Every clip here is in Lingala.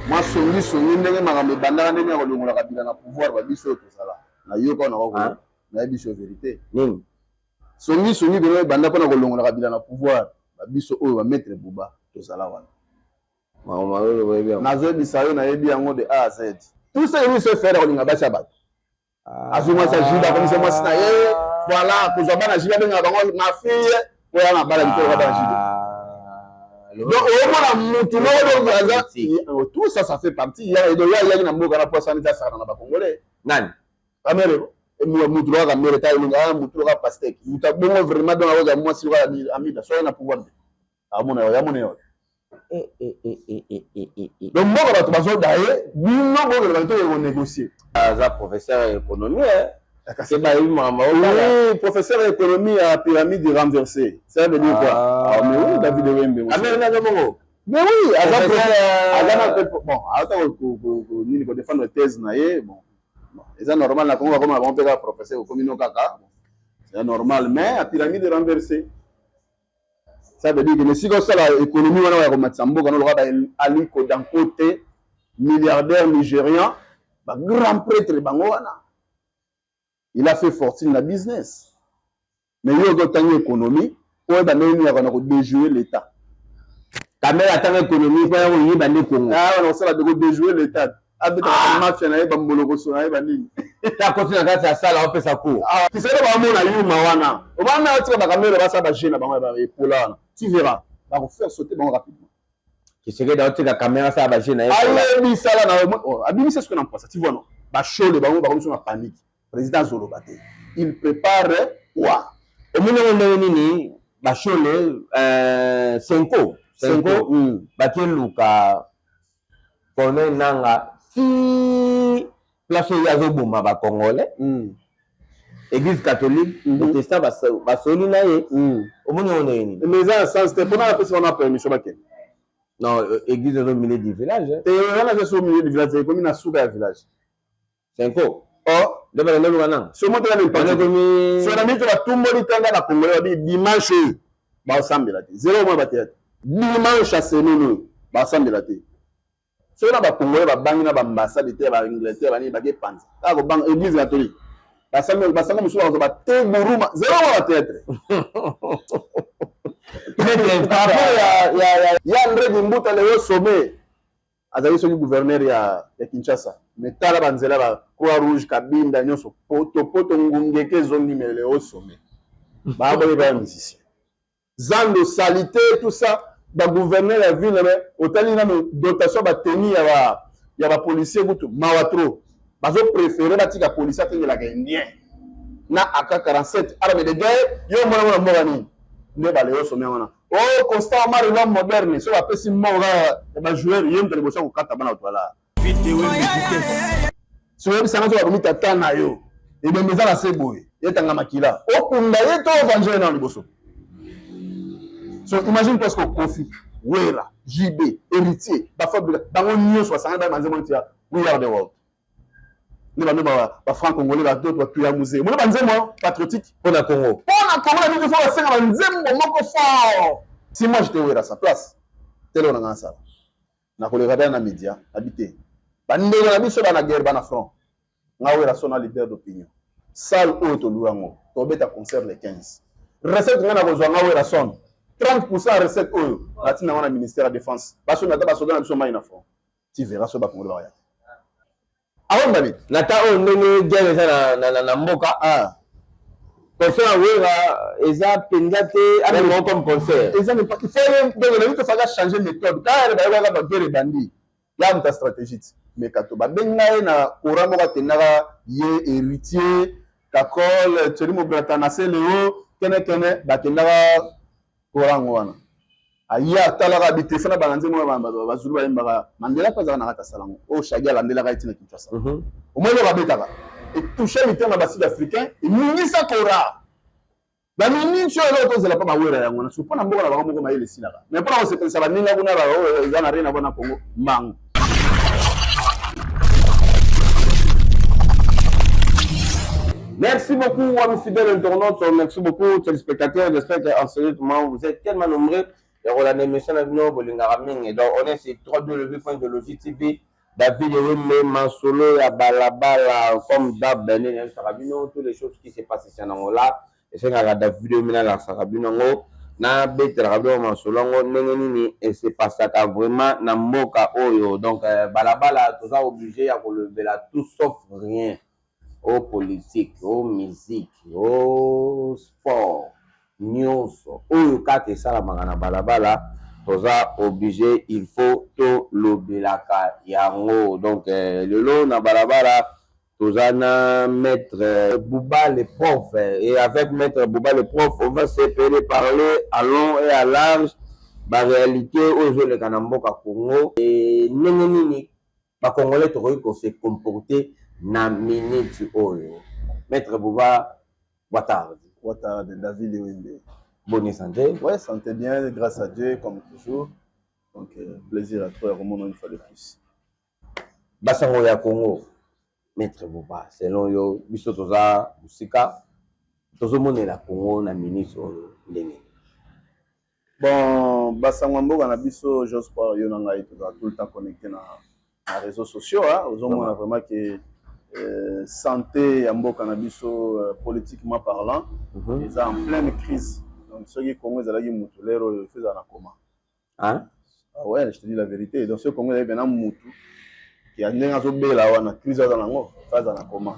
Mwa songi songi ndenge makambo ebandaka ndenge ya kolongola Kabila na pouvoir ba biso oyo tozala na yoka na ko nayebi biso verite. Nini? Songi songi bino ebanda mpona kolongola Kabila na pouvoir ba biso oyo ba maître Bouba tozala wana. Nazoyebisa yo nayebi yango de A à Z. Tout ce que lui se faire kolinga basi ya bato. Azwi mwasi ya Juda akomisa mwasi na ye. Voilà, kozwa bana Juda abengaka bango ma fille po ya na bala likolo bana Juda. Donc omona mutu moko donc aza tout ça ça fait partie ya donc ya yaki na mboka na posa neti asakana na ba congolais. Nani? Kamere mutu loka kamere ta elongi ah mutu loka pastèque. Mutu abongo vraiment donc akozwa mwasi loka Amida soki na pouvoir te. Amona yo, amona yo. Eh, eh, eh, eh, eh, eh, eh, eh. Donc mboka bato bazoda ye bino bokende bato toke konégocier. Aza professeur ya économie eh. Kasi bayebi makambo Oui, professeur ya économie ya pyramide renversée. Ça veut dire quoi? Ah, mais oui, David Wembe. Ameri naza bongo. Mais oui, aza aza na bon, ata ko nini ko défendre thèse na ye, bon. Eza normal na Congo bakoma bango mpe kaka professeur okomi no kaka. C'est normal, mais ya pyramide renversée. Ça veut dire que esika osala économie wana ya komatisa mboka no lokola ba Aliko Dangote milliardaire nigérian ba grand prêtre bango wana il a fait fortune na business mais yo ozo otangi économie oyeba ndenge nini yaka na kodejouer l'état. Kamere atanga économie mpo ya koyiba nde Congo. Ah, wana kosala de kodejouer l'état abetaka ah. mafia na ye bambolokoso na ye banini akoti na kati ya sala opesa cours. Ah, tisele bamona yuma wana obana otika bakamere basala baje na bango ya epola wana tu verras bakofaire sauter bango rapidement. Tshisekedi aotika kamera asala baje na ye. Ayebi sala na oh, abimisi soki na mpasa tu vois non bashole bango bakomi na panique président azoloba te il prépare quoi. Omoni yango ndenge nini bashole euh, senko senko bakeluka Corneille Nanga ti place oyo azoboma ba congolais mm. Église catholique mm -hmm. protestant basoli na ye mm. Omoni yango ndenge nini? Mais eza na sens te mpona apesi wana permission bakende. Non, euh, église eza au milieu du village. Te wana eza au milieu du village ekomi na suka ya village. Cinco. Oh. Nde bakende luka nanga. So moto ya mpasi. Ekomi. So na mito batumboli kanda na congolais babi dimanche oyo basambela te. Zero mwa bateya te. Dimanche ya semaine oyo basambela te. Soki na ba congolais babangi na ba ambassade te ya ba Angleterre banini bake panza. Kaka kobanga église catholique. Basambi basanga mosusu bakozwa ba te guruma. Zero mwa ba théâtre. Par rapport ya ya ya ya André Kimbuta Leo Sommet azali soki gouverneur ya, ya Kinshasa mais tala ba nzela ba Croix Rouge Kabinda nyonso poto poto ngungeke ezongi mais Leo Sommet ba boye ba musicien zando salite tout ça ba gouverneur ya ville mais otali nano dotation ba tenue ya ba ya ba policier kutu mawa trop bazo préférer batika policier akengelaka indien na AK 47 arme de guerre yo mona mona mboka nini nde ba Leo Sommet wana. Oh Constant Omar l'homme moderne soki bapesi mbongo kaka ya ba joueur ye moto liboso ya kokata bana bato balaa. Soki oyebisa nga soki bakomi tata na yo ebembe eza na se boye etanga makila okunda ye to ovanje ye nano liboso. So imagine toi ce que Koffi, Werra, JB, Héritier, ba bango nyonso basangani bayeba nzembo neti ya We Are the World. Nde bando ba ba franc congolais ba d'autres ba tuya musée. Mona ba nzembo patriotique pona Congo. Pona Congo na biso faut basenga ba nzembo moko fort. Si moi j'étais Werra sa place, tele ona nga sala. Na koleka bana na media, na bite. Ba ndeko na biso bana guerre bana front. Nga Werra sona leader d'opinion. Salle oyo toluwa yango, tobeta concert le 15. Recette nga na kozwa nga Werra son 30% ya recette oyo natinda ngo na ministère ya défense. Basombi ata basoda na biso mai na front. Tu verras soki ba congolais bakoya te. Awamba nini? Na temps oyo ndenge guerre eza na, na, na, na mboka ah. Concert ya Werra eza mpenza te amema comme concert. Eza ne pas il faut donc na biso faka changer méthode. Kaka bayokaka ba guerre ebandi. Ya muta stratégie ti. Mais kato babenga ye na courant moko akendaka ye héritier Kakol, Thierry Mobrata na Celeo kene kene bakendaka courant yango wana. Aya atalaka bitefa na bana nzembo bazulu bayembaka Mandela mpe azalaka na kati asala yango oyo Shaggy alandelaka ye ti na Kinshasa. Omoni eloko abetaka etouche mitema ba sud africain eningisa kora ba minutes oyo eloko tozela mpo bawera yango na mpo na mboka na bango moko mayele esilaka mais mpo na kosepelisa baninga kuna oyo eza na rien à voir na Congo mbangu. Merci beaucoup, amis fidèles internautes. Merci beaucoup, téléspectateurs. J'espère qu'en ce moment, vous êtes tellement nombreux. Ya kolanda émission na bino bolingaka mingi. Donc on est sur www.idéologie TV. David Wembe, masolo ya balabala, comme d'hab, nde nayebisaka bino toutes les choses qui se passent ici en Angola. Esengaka David Wembe nalakisaka bino yango, nabetelaka bino masolo yango ndenge nini esepasaka vraiment na mboka oyo. Donc balabala toza obligé ya kolobela tout sauf rien. O politique, o musique, o sport, nyonso oyo kaka esalamaka na balabala, toza obligé, il faut tolobelaka yango. Donc lelo na balabala toza na maître Bouba le prof, et avec maître Bouba le prof, on va se parler à long et à large baréalité oyo ezoleka na mboka Congo, e ndenge nini bacongolais tokoki kose comporter na minute oyo. Maître Bouba, boa tarde. Boa tarde, David Wembe. Bonne santé? Ouais, santé bien, grâce à Dieu, comme toujours. Donc, plaisir à toi, Romain, une fois de plus. Basango ya Congo, maître Bouba, selon yo, biso toza mosika, tozomonela Congo na minute oyo ndenge? Bon, basango mboka na biso, j'ose croire, yo na ngai toza tout le temps connecté na réseaux sociaux, hein. Ozomona vraiment que santé ya mboka na biso, politiquement parlant, eza en pleine crise. Donc soki Congo ezalaki mutu, lero oyo il faut ezala na coma. Hein? Ah ouais, je te dis la vérité. Donc soki Congo ezalaki pena mutu ya ndenge azobela wana, crise aza nango, fa aza na coma.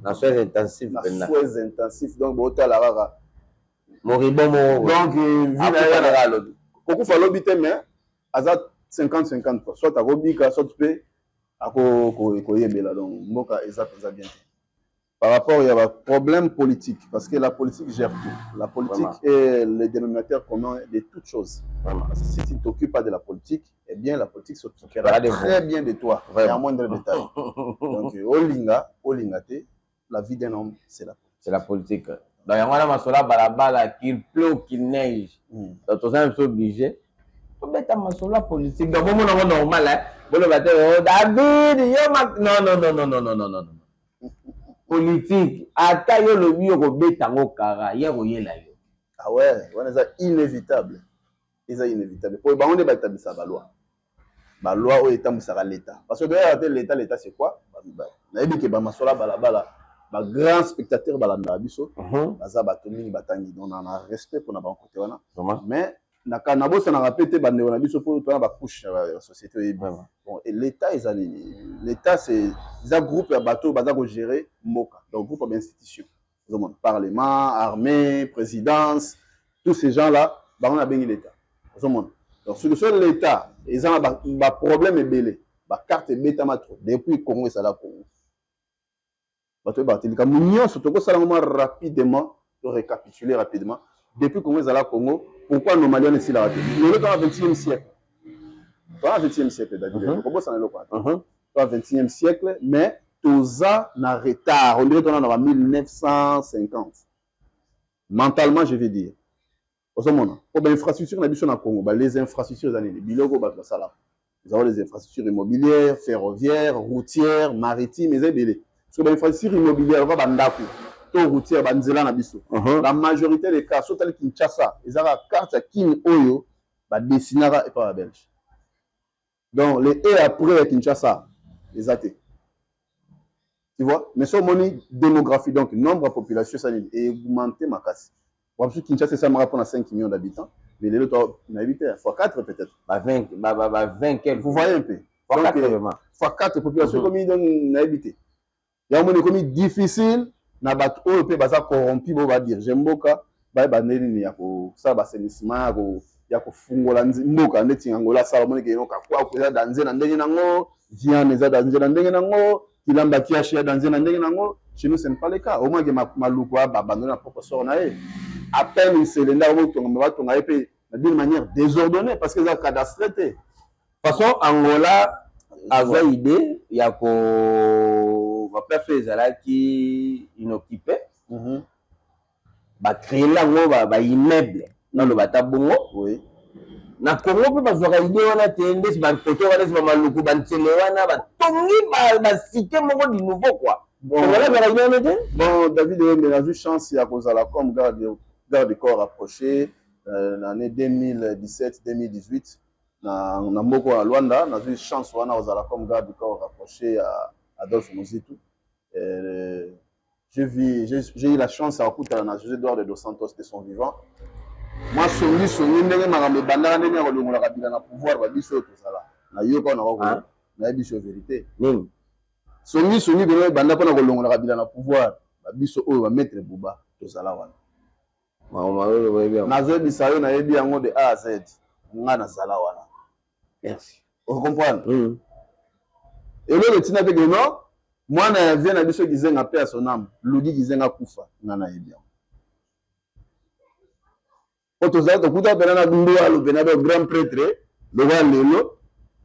Na soins intensifs. Na mpenza. Soins intensifs, donc botala kaka. Moribond moko. Donc vie na ye akufa alobi. Kokufa alobi te, mais aza 50-50 quoi. Soit akobika, soit mpe akoyebela. Donc mboka eza mpenza bien te par rapport ya baproblème politique, parce que la politique gère tout. La politique est le dénominateur commun de toutes choses. Parce que si tu ne t'occupes pas de la politique, eh bien la politique s'occupera Voilà de très bien de toi. Vraiment. Et en moindre détail. Donc olinga olinga te, la vie d'un homme, c'est la politique. C'est la politique. Donc yango wana masolo ya balabala, qu'il pleut ou qu'il neige, donc toza na biso obligé tobeta masolo ya politique. Donc bomona yango normal, hein? Boloba te: "Oh, David, yo ma..." Non, non, non, non, non, non, non, non, non. Politique, ata yo olobi yo kobeta yango kara ye koyela yo. Ah ouais, wana eza inévitable, eza inévitable, po bango nde baétablissaka baloi, baloi oyo etambwisaka l'état. Parce que toyaka te, l'état, l'état c'est quoi? Nayebi ke bamasolo ya balabala, bagrand spectateur balandaka biso, baza bato mingi batangi, donc na respect mpona bango kote wana. Mais nabosanaka mpe te bandeko na biso, mpo tona bacouche ya société, oyebi. Bon, et l'état eza nini? L'état, c'est eza groupe ya bato oyo baza kogérer mboka, donc groupe ya bainstitution. Ozomona parlement, armée, présidence, tous ces gens là, bango nabengi l'état. Ozomona, donc soki so l'état eza na baproblème ebele, bacarte ebetama trop depuis Congo ezala Congo. Bato oyebaka te likambo nyonso, tokosala ngo mwa rapidement, to récapituler rapidement. Depuis Congo ezala Congo, pourquoi anomalie wana esilaka te? Lelo toza 21e siècle, toza 21e siècle, David, kobosana eloko wana te. Toza 21e siècle, mais toza na retard, on dirait toza na ba 1950 mentalement, je veux dire. Ozomona po bainfrastructure na biso na Congo, ba les infrastructures eza nini? Biloko bato basalaka, ezala les infrastructures immobilières, ferroviaires, routières, maritimes, eza ebele. Parce que bainfrastructure immobilière oka bandako to routière, banzela na biso, la majorité des cas, so otali Kinshasa, ezaka carte ya Kini oyo badessinaka epa babelge. Donc le et après ya Kinshasa eza te, tu vois. Mais so omoni démographie, donc nombre ya population esa nini, augmenté makasi. Wabiso Kinshasa esalamaka mpona 5 millions d'habitants, mais lelo to nayebi te, fois 4 peut-être. Ba 20, ba 20 quelque. Vous voyez un peu? Fois Donc, 4 vraiment. Fois 4 population ekomi. Donc nayebi te, yango moni ekomi difficile na bato oyo mpe baza corrompu, bo badirige mboka, bayeba nde nini ya kosala baassainissement, ya kofungola mboka ndeti Angola asala. Omoni ke kakwaku eza danze na ndenge nango, viande eza danze na ndenge nango, kilamba kiashi ya danze na ndenge nango. Chez nous, ce n'est pas le cas. Au moins ke Maluku abandonné na propre sort na ye, à peine nsele nde akomotonga, batonga ye mpe d'une manière désordonnée, parce que eza cadastré te. Façon Angola azwa idée ya ko baplace oyo ezalaki inoccupé, bacréer yango baimmeuble, naloba ata bongo. Na Congo mpe bazwaka idée wana te, ndesi bakote wana, ndesi bamaluku bantsele wana, batongi basite moko du nouveau quoi. Bon. Congolais azwaka idée wana te. Bon, David Wembe, nazwi chance ya kozala comme garde corps rapproché. Na année 2017 2018 na mboka ya Luanda, nazwi chance wana kozala comme garde du corps rapproché ya Adolphe Muzito. J'ai eu la chance ya kokutana na José Eduardo dos Santos de son vivant. Mwa songi songi ndenge makambo ebandaka, ndenge ya kolongola Kabila na pouvoir, babiso oyo tozala nayoka na nayebi biso vérité. Nini? Songi songi bino ebanda mpona kolongola Kabila na pouvoir, babiso oyo bamaître Buba tozala wana. Nazoyebisa yo, nayebi yango de A à Z. Nga nazala wana. Merci. Ocomprendre? Eloko etina te ke non, mwana ya vie na biso Gizenga mpe ya sonam Lugi Gizenga kufa, nga nayebi yango po tozala tokuta mpena na Ndwalo mpena do grand prêtre lokola lelo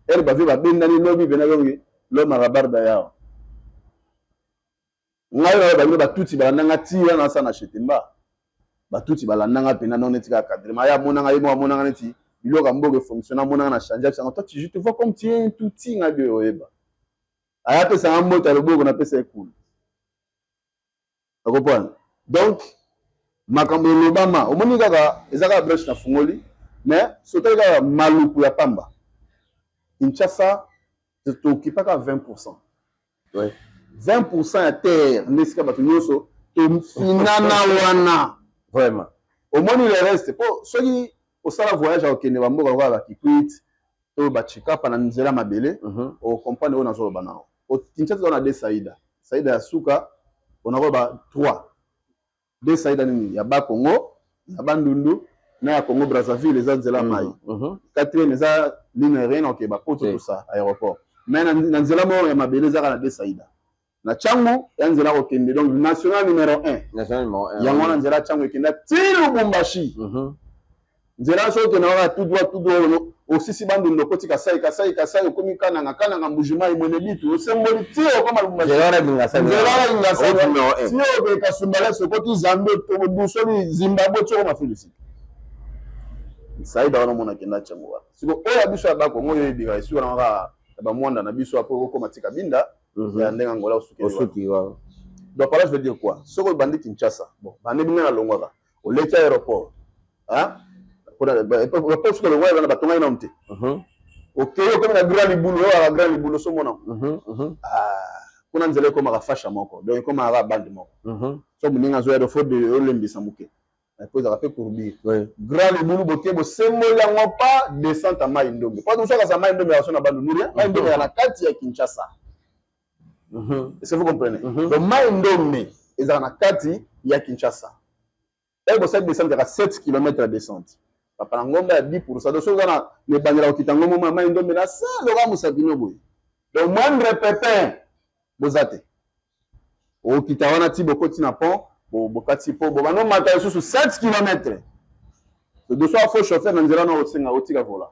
ere bavie babendani lobi mpena donc lomaka barba yawa. Ngai oyo babino batuti balandanga ti wana asa na Chetemba, batuti balandanga mpena non neti kaka cadrement ya amonanga ye moko, amonanga neti biloko ya mboka efonctionne, amonanga na change abisango: "Toi, je te vois comme tu es un tutsi." Ngai bi oyeba aya apesanga mbote ya loboko, napesa ye kulu. Okocomprendre? Donc makambo elobama, omoni kaka eza kaka brèche na fungoli, mais sotali kaka Maluku ya pamba. Kinshasa tookipaka 20%. 20% ya terre nde esika bato nyonso tofinana wana. Omoni le reste, mpo soki osala voyage ya kokende bamboka lokola baKikwit to baChikapa na nzela mabele, ocomprendre oyo nazoloba nao. Kinshasa eza na de Saïda, Saïda ya suka, onakoyeba 3 de Saïda nini ya Bakongo, ya Bandundu na ya Congo Brazzaville, eza nzela mai. Quatrième eza ligne aérienne okeba Poto, tout ça, aéroport. Mais na nzela moko ya mabele ezaka na de Saïda na Tshangu ya nzela kokende, donc national numéro 1. National numéro 1. Yango wana nzela Tshangu ekenda ti Lubumbashi. Nzela soki okende kaka tout droit, tout droit, osisi Bandundu, okoti Kasai, Kasai, Kasai, okomi Kananga, Kananga, Mbujimai, Mwene Ditu, osemboli ti okoma Lubumbashi. Nzela wana Kingasani. Nzela wana Kingasani. Route numéro 1. Ti oke Kasumbalesa, okoti Zambie, dusoli Zimbabwe, ti okoma Afrique du Sud. Saida wana omona kenda Tshangu wana. Siko oyo ya biso ya Bakongo oyo oyebika esika wana kaka ya bamwanda na biso, apo okoma tika Binda ya ndenge Angola, osukeli wana. Osuki wana. Donc par là je veux dire quoi? Soki obandi Kinshasa, bon, bandi ndenge nalongwaka, oleki aéroport, po soki olongwa wana batongaki nano te, okei okomi na Grand Libulu oyo aka Grand Libulu osomona kuna nzela ekomaka fasha moko, donc ekomaka kaka bande moko. So moninga azoya, do faut olembisa moke po ezalaka mpe courbure. Grand Libulu, boke bosemboli yango pa descente ya Mai Ndombe, po mosu akasa Mai Ndombe akaso na Bandundu rien. Mai Ndombe na kati ya Kinshasa. Est-ce que vous comprenez? Donc Mai Ndombe ezalaka na kati ya Kinshasa. Ere bosali descente yaka 7 km ya descente, papa, na ngomba ya 10%. Donc soki oza na ebandela kokita ngomba mwa Mai Ndombe na se loka mosapino boye, donc moindre pépin boza te. Okita wana ti bokoti na pont, bokati po bobanomata lisusu 7 km. Doso afo chauffeur na nzela wana osenga otika vola,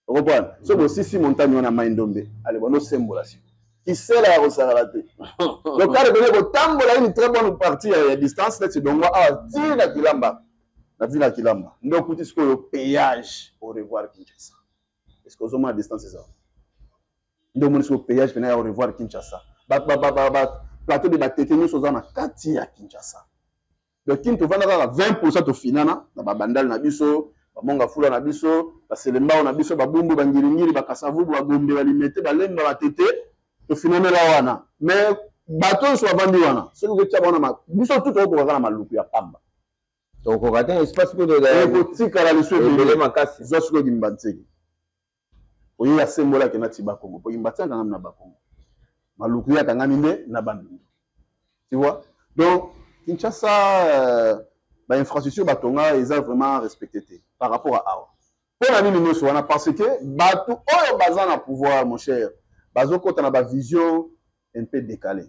ocomprendre? So bosisi montagne wana Mai Ndombe, ale banosembola siko kisela ya kosakala te. Donc kare pene kotambola une très bonne partie ya distance neti dongwa awa ti na Kilamba, na ville ya Kilamba, nde okuti sikoyo péage Au revoir Kinshasa. Est ce que ozomona distance eza? Nde omoni sikoyo péage pene ya Au revoir Kinshasa, plateau de Bateke nyonso oza na kati ya Kinshasa. Donc kini tovanda kaka 20%, tofinana na babandale na biso, bamonga fula na biso, baselembao na biso, babumbu, bangiringiri, bakasavubu, bagombe, balimete, balemba, batete, tofinanela wana. Mais bato nyonso bavandi wana, soki okotia bango na biso tu, tokokoka kaka na Maluku ya pamba. Tokoka te espace kutu. Ekotikala liso ebele makasi. Zwa sikoyo Kimbanseke oyo asembolaki na ti Bakongo, po Kimbanseke akangami na Bakongo, Maluku ye akangami nde na Bandundu, tu vois? Donc Kinshasa, bainfrastructure batonga eza vraiment respecté te par rapport à awa. Mpo na nini nyonso wana? Parce que bato oyo baza na pouvoir, mon cher, bazokɔta na bavision un peu décalé.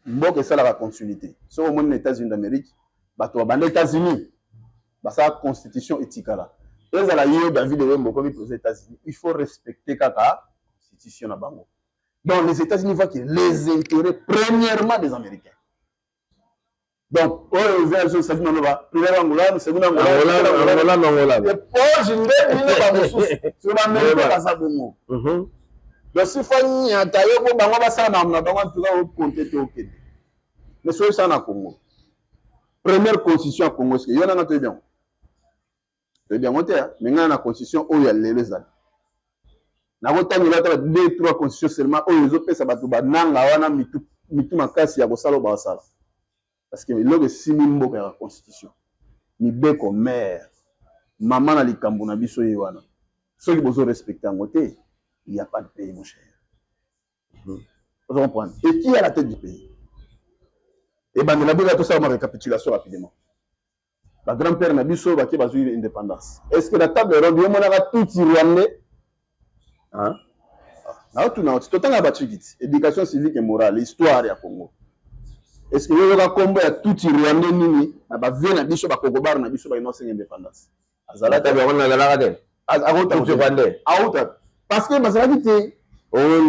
Mboka esalaka continuité. Soki omoni na États-Unis d'Amérique, bato babanda États-Unis basala constitution etikala. Ezala ye David Wembo okomi président États-Unis, il faut respecter kaka constitution na bango. Donc les États-Unis voient que les intérêts premièrement des Américains. Donc oyo eza savi naloba première Angola, seconde Angola. Angola poche nde bino bamosusu so baaméricain baza bongo. Donc si fa nyata yo mpo bango basala makambo na bango, en tout cas okonte te, okende. Mais soki osala na Congo, première constitution ya Congo, eske yo nanga toyebi yango? Toyebi yango te, mais ngai na constitution oyo ya lelo ezali, nakotangela ata ba deux trois constitution seulement oyo ezopesa bato bananga wana mitu, mitu makasi ya kosala oyo bakosala, parce que eloko esimbi mboka ya constitution, mibeko mare mama na likambo na biso ye wana. Soki bozo respecte yango te, il y a pas de pays, mon cher. Ozo comprendre? Et qui est à la tête du pays? Ebandela bika, tosala ma récapitulation rapidement. Ba grand père na biso bake bazwi indépendance. Est ce que na table ronde yomonaka tutsi rwandais? Hein? Naotuna oti totanga bachikiti, éducation civique et morale, histoire ya Congo. Est ce que yoyoka nkombo ya tutsi rwandais nini na bavie na biso, bakokobare na biso bakenda kosenga indépendance? Azalaka yango, nazalaka te. Tutsi rwandais. Auta parce que bazalaki te. Oyo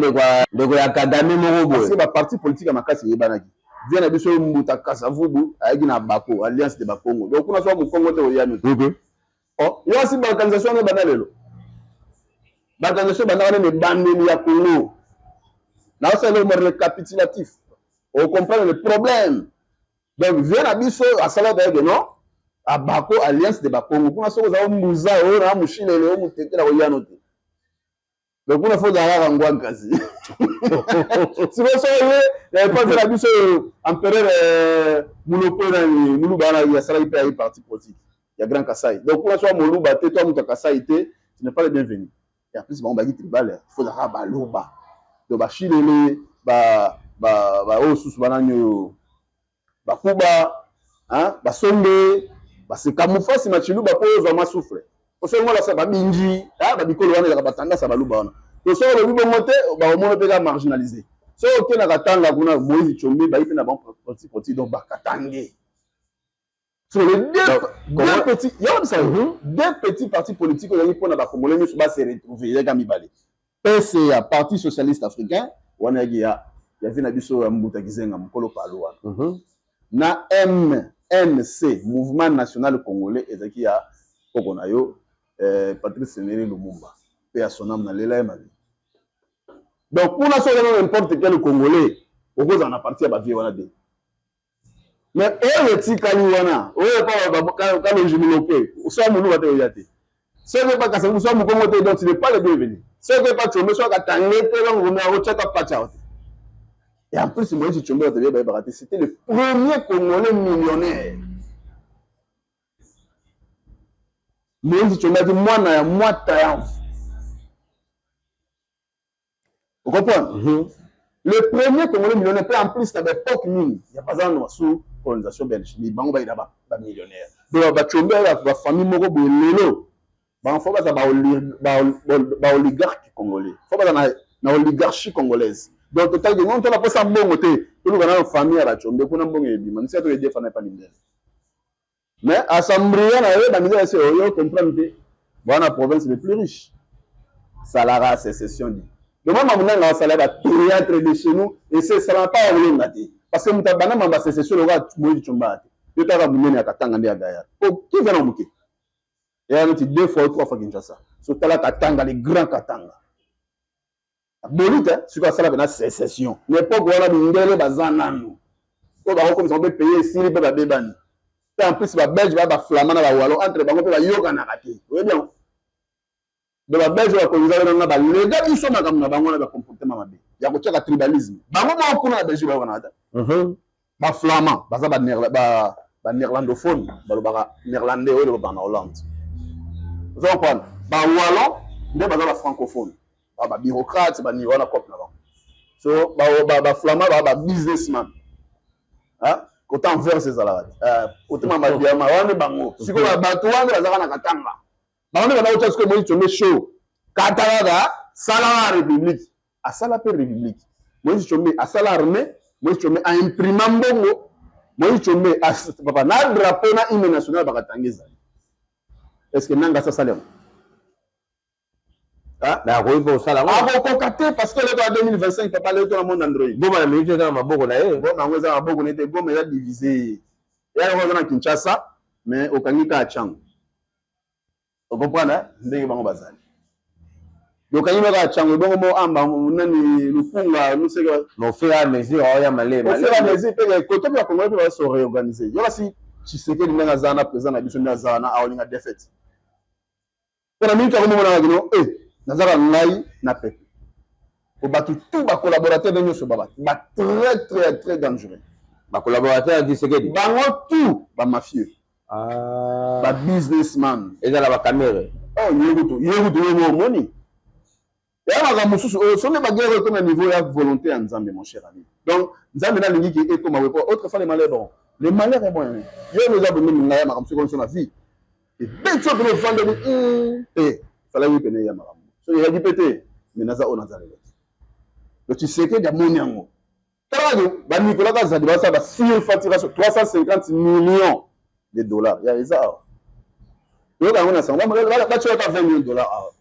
ndeko ya Kagame moko boye. Parce que baparti politique ya makasi eyebanaki. Vie na biso Mbuta Kasavubu ayaki na Bako, Alliance de Bakongo. Donc kuna soka mokongo te, oyano te. Oh, yo asi balkanisation wana ebanda lelo? Balkanisation ebandaka nene ebandeli ya Congo. Naosala eloko récapitulatif, ocomprendre le problème. Donc vie na biso asalaka yeke non, Abako, Alliance de Bakongo. Kuna soki ozala mbuza oyo na moshilele oyo motetela, koyano te. Donc kuna fo ozala kaka ngwankasi. Sikoyo soki ye epanzi na biso empereur Muloko nani Muluba wana asalaki mpe aye parti politique ya Grand Kasai. Donc kuna soki Moluba te to moto ya Kasai te, tu n'es pas le bienvenu. Et en plus bango baki tribal, faut ozalaka Baluba. Donc bashilele, baoyo susu banani oyo, bakuba, basombe, basekamufasi na Chiluba mpo ozwa mwa souffle. Osoki ngo babinji, babikolo wana ezalaka batandasa Baluba wana. To soki olobi bongo te, baomona mpe kaka marginalisé. Soki okendaka tanga kuna, Moïse Tshombe bayi mpe na bango parti politique, donc bakatange. So les deux petits yango bisa, deux petits partis politiques ozalaki mpona bacongolais nyonso base retrouver, ezalaki mibale: PCA, Parti socialiste africain, wana yaki ya vi na biso ya Mbuta Gizenga, mokolo palo wana, na MNC, Mouvement national congolais, ezalaki ya koko na yo Patrice Emery Lumumba mpe ya sonam na lela ye mabe. Donc kuna soki oza n'importe quel congolais, okozala na parti ya bavie wana te. Mais oyo etikali wana, oyo Kalonji Mulope, soki Moluba te, oya te. Soki epa Kasavubu, soki mokongo te, donc tu n'es pas le bienvenu. Soki epa Tshombe, soki akatange te, donc okomeka kotiaka pacha te. Et en plus, Moïse Tshombe, bato bayebaka te, c'était le premier congolais millionnaire. Moïse Tshombe ati mwana ya Mwata Yamfu. Ocomprendre? Le premier congolais millionnaire. Mpe en plus na baépoque nini ya baza nano sous colonisation belge, mais bango bayina bamillionnaire. Donc Batshombe, bafamille moko boye lelo bango fo baza baoligarque congolais, fo baza na oligarchie congolaise. Donc totalaki ngo tola mposa mbongo te, toluka nano famille ya Batshombe kuna, mbongo ebima nisika tokedefa na epa mindele. Mais asambria na ye bamindele ese oyo comprendre te, bwana province le plus riche salaka sécession di. Donc mama monanga asala ba théâtre de chez nous, ese esalaka pa olonga te, parce que moto abanda mamba sécession lokola Moïse Tshombe te. Yo taka monene ya Katanga nde ya gayar po kiva na moke eya neti deux fois ou trois fois Kinshasa. So tala Katanga, le grand Katanga boli te. Sikoyo asala pena sécession na époque wana, mindele baza nanu oyo bakokomisa mpe pays esili mpe babebani. Mpe en plus babelge baya, baflamand na bawallon, entre bango mpe bayokanaka te, oyebi yango. Donc babelge bakonza nanga balega biso makambo na bango na bacomportement mabe ya kotiaka tribalisme. Bango moko kuna na Belgique bayokanaka te. Baflamand baza banéerlandophone, balobaka néerlandais oyo elobaka na Hollande, oza comprendre? Bawallon nde baza bafrancophone, babureaucrate bani wana cope na bango. So baflamand baa babusinessman, côté Anvers ezalaka te, côté Mamadiama wana. Bango sikoyo bato wana bazalaka na Katanga, bango nde banda kotya. Sikoyo Moïse Tshombe show kata kaka salaka république, asala mpe république. Moïse Tshombe asala armée, Moïse Tshombe aimprima mbongo, Moïse Tshombe papa na drapeau na hymne national bakatanga ezali. Est ce que nanga asasala yango? Nakoki mpe kosala. Akokoka te, parce que lelo ya 2025, papa, lelo tona monde Android. Goma na minute eza na maboko na ye. Goma yango eza na maboko na ye te. Goma eza divisé, eya yango aza na Kinshasa, mais okangi kaka Tshangu. Ocomprendre ndenge bango bazali? Okangi kaka Tshangu, ebongo mo amba nani Lukunga Luseke. Mais au fur et à mesure aoya malema. Au fur et à mesure mpe kote mpe bakongolais mpe bazo réorganiser. Yo kasi Tshisekedi ndenge aza na président na biso, nde aza wana, aolinga défaite. Mpo na minute yango momonaka kino e nazaka ngai na peuple. Po bato tout ba collaborateur nde nyonso ba ba très très très dangereux. Ba collaborateur ya Tshisekedi. Bango tout ba mafieux. Ah. Ba businessman. Ezala ba Kamerhe. Oh ye kutu ye kutu ye omoni. Ya makambo mosusu oyo soki ba guerre ekoma niveau ya volonté ya Nzambe, mon cher ami. Donc Nzambe nalingi ke ekoma boye po autrefois le malheur bon. Le malheur est bon. Yo oza bongo ngai ya makambo soki na vie. Ebeti yo pene ofandeli te falaki pene ya makambo. Soki eyaki pe te mais naza oyo naza lelo. Donc Tshisekedi amoni yango. Tala ke ba Nicolas Kazadi basala ba surfacturation 350 millions de dollars ya eza awa. Toyoka yango na sango batia ata 20 millions de dollars awa.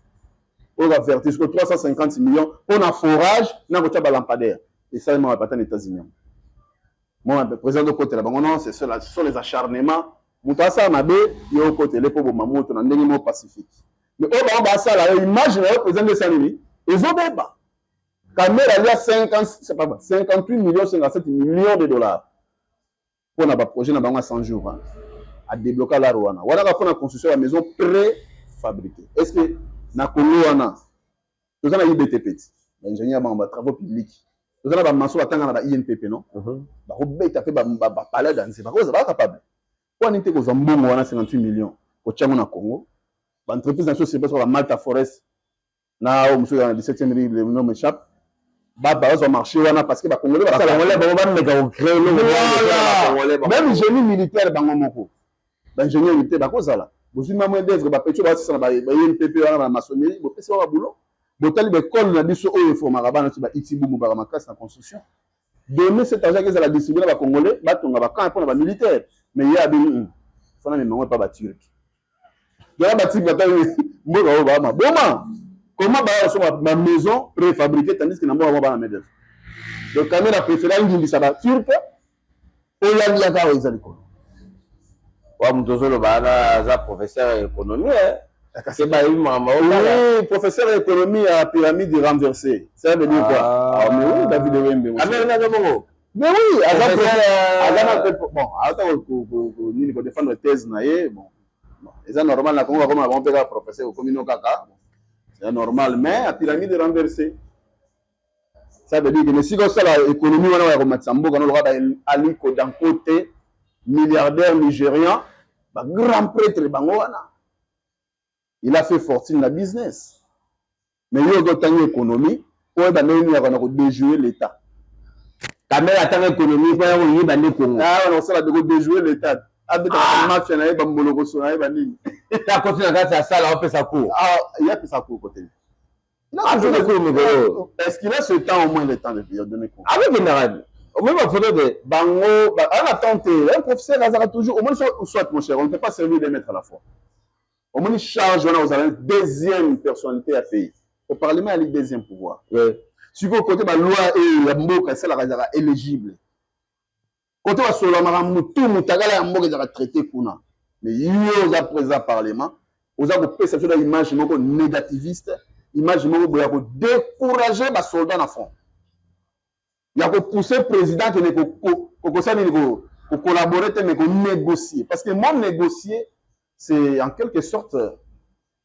Oyo ba vertige ko 350 millions mpo na forage na kotia ba lampadaire esalema wapi ata na États-Unis. Moi président okotela bango non, ce sont les acharnements. Moto asala mabe yo okotele mpo boma moto na ndenge moko pacifique. Mais oyo bango basala yo image na yo président nde esala nini ezobeba. Kamerhe alia 50, c'est pas 58 millions, 57 millions de dollars pour na ba projet na bango ya 100 jours. Hein. A débloquer la wana. Wana ka pona construction ya maison préfabriquée. Est-ce que na Congo wana toza na IBTP ti ba ingénieur bango ba travaux publics, toza na ba maçon batanga na ba INPP non? Bakobeta pe ba ba palais danse, bakoza ba capable. Mpo nini te kozwa mbongo wana 58 millions kotia yango na Congo? Ba entreprise na biso c'est ba Malta Forest na oyo mosusu na 17e rue, le nom m'échappe, bazwa marché wana parce que bacongolais basala bango bameka kocrée eloko. Même génie militaire, bango moko baingénieur militaire bakozala. Bozwi ma main d'œuvre, bapetio basisa na baINPP wana na maçonnerie, bopesi bango baboulot. Botali baekole na biso oyo eformaka bana ti ba Itibumu baka makasi na construction. Donner cet argent ezala distribué na bacongolais batonga bacamp mpona bamilitaire. Mais ye abimi fana memango epa baturc yala baturc batali mboka oyo baa maboma. Comment baya kosomba ba maison préfabriquée tandis que na mboka moko bana main d'œuvre? Donc Kamerhe préféré angindisa baturc oyo aliaka oyo eza likolo. Wa moto ozoloba wana aza professeur ya économie se bayebi makambo. Oui, professeur ya économie ya pyramide renversée, ça veut dire quoi? Ah, mais oui, David Wembe. Kamerhe naza bongo. Mais oui, aza aza na bon ata nini kodéfendre thèse na ye. Bon, eza normal na Kongo bakoma bango mpe kaka professeur okomi no kaka, c'est normal. Mais ya pyramide renversée, ça veut dire que esika osala économie wana ya komatisa mboka noloka ba Aliko Dangote, milliardaire nigérian, ba grand prêtre bango wana, il a fait fortune na business. Mais yo ozotangi économie oyeba ndenge nini yaka na kodéjouer l'État. Kamerhe atanga économie mpo ya koyiba nde Kongo. Wana kosala de kodéjouer l'État, abetaka mafia na ye, bambolokoso na ye, banini. Akoti na kati ya sala opesa cours. Ye apesa cours kote. Apesa cours mikolo. Est-ce qu'il a ce temps, au moins le temps de donner cours? Akokendaka omoi bafoto te. Bango ana temps te. Un professeur azalaka toujours omoni, soit, mon cher, on ne peut pas servir deux maîtres à la fois. Omoni charge wana, ozala deuxième personnalité ya pays au parlement, ali deuxième pouvoir. Sikoyo kote baloi oyo ya mboka esalaka ezalaka éligible, kote basolamaka mutu mutakala ya mboka ezalaka traité kuna. Mais yo oza président parlement, oza kopesa biso na image moko négativiste, image moko boye ya kodécourager basoldat na front, ya kopousser président kende kokosala nini, kocollaborer te mais konégocier. Parce que mot négocier, c'est en quelque sorte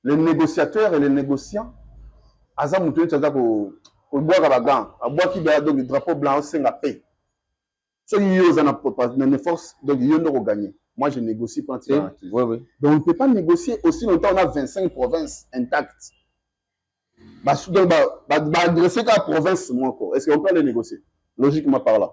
le négociateur et le négociant aza moto neti aza kobwaka bagan, abwaki donc drapeau blanc, osenga paix. Soki yo oza na force, donc yo nde okogagner. Moi, je négocie mpona tika. Donc on ne peut pas négocier aussi longtemps on a 25 provinces intactes. Donc baadresse kaka province moko, est ce qu'on peut aller négocier logiquement par là?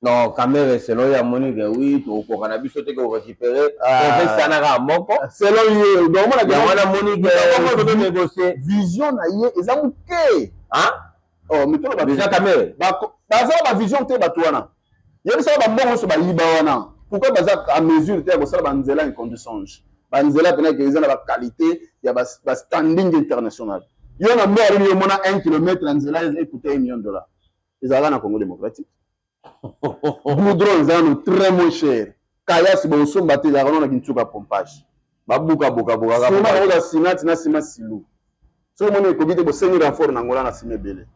Non, Kamerhe, selon ye, amoni ke oui, tokokoka na biso te korécupérer province wana kaka moko. Selon ye, donc omona. Yango wana amoni ke négocier. Vision na ye eza moke. Déjà Kamerhe. Baza na bavision te bato wana. Yebisaka bambongo nyonso bayiba wana, pourquoi baza à mesure te ya kosala banzela incondu songe, banzela mpena ke eza na baqualité ya bastanding international? Yo na mboka nini omona 1 kilomètre na nzela ekute 1 million de dollar? Ezalaka na Congo démocratique. Goudron eza nano très moins cher, kayasi bosomba te, ezalaka nano na Kinsuka pompage. Babuka-buka. Nsima bakoza sinati na nsima silu. Soki omoni ekoki te, bosengi renfort na Ngola na nsima ebele.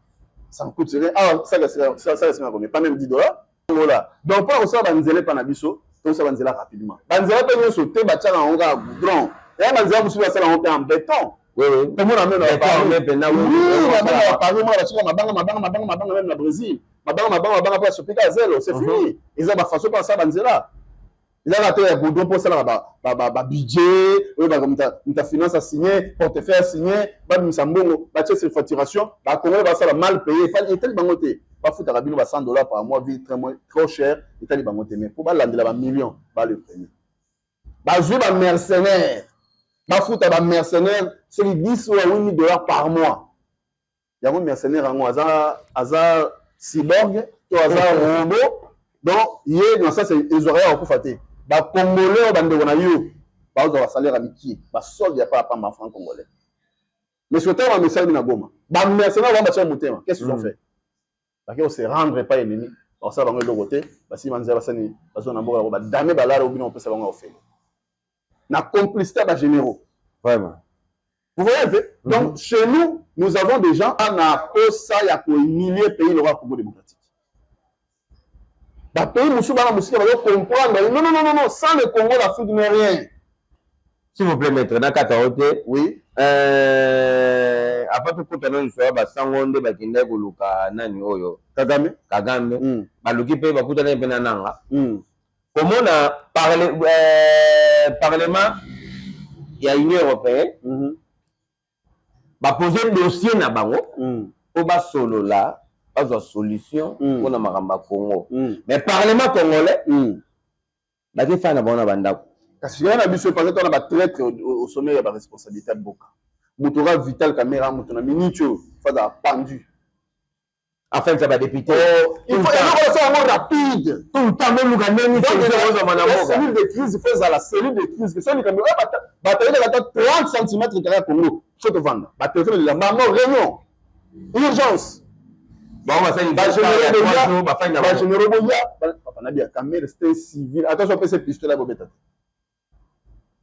Ça ne coûte rien. Awa saka esenga combien? Pas même 10 dollars Ngola. Donc mpona kosala banzela epa na biso, tosala banzela rapidement. Banzela mpe nyonso te batiaka yango kaka goudron. Eya banzela mosusu basala yango mpe en béton. Tomona même na Paris, mona batika mabanga, mabanga, mabanga, mabanga, même na Brésil, mabanga, mabanga, mabanga, mpo asopi kaka zelo, c'est fini. Eza bafaçon mpo asala banzela, ezaka te ya goudron mpo osalaka babudget oyo moto ya finance asigne, portefeuille asigne, babimisa mbongo, batie surfacturation. Bacongolais basala mal payé, etali bango te. Bafutaka bino ba 100 $ par mois, vie très trop cher, etali bango te. Mais mpo balandela bamillion, bale premier bazwi bamercenaire, bafuta bamercenaire soki 10 ou 8 000 $ par mois. Yango mercenaire yango aza cyborg to aza robot. Donc ye na sens ezwaka ya kokufa te. Bacongolais oyo bandeko na yo bazwa basalaire ya mikie, basolde ya pa pamba, franc congolais. Mais soki otala bamesali na Goma, bamercenaire bango batia motema, qu'est-ce qu'ils ont fait? Bake kose rendre epai ennemi, bakosala bango eloko te. Basima nzela, basani bazwa na mboka yango, badame balala obino kopesa bango ya ofele na complicité ya bagénéraux. Vraiment. Vous voyez un peu? Donc, chez nous, nous avons des gens na posa ya kohumilier pays lokola Congo démocratique. Bapays mosusu bana mosika bazo comprendre: non, non, non, non, non, sans le Congo, l'Afrique n'est rien. S'il vous plaît, maître, na kata o te. Oui. Avant tokota nano lisolo ya basango nde bakendaki koluka nani oyo? Kagame. Kagame. Baluki mpe bakutani mpe na Nanga. Komona parlement ya Union européenne bapose dossier na bango mpo basolola, bazwa solution mpona makambo ya Congo. Mais parlement congolais bakefana na bango na bandako. Kasi ya na biso, parce que tona batraître au sommet ya baresponsabilité ya mboka. Moto oka Vital Kamerhe, moto na minute oyo fazala pendu. Enfin, ça badéputé. Il faut eloko osala yango rapide. Tout le temps boluka ndenge ozwama na mboka. Cellule de crise, faut ezala cellule de crise. So likambo batayelaka ata 30 cm kaka ya Congo, so tovanda, batelefone lela bango, réunion urgence. Bango basali. Bagénéraux boya, papa na bia Kamerhe, c'était civil. Attention, apesa pistolet, bobeta te.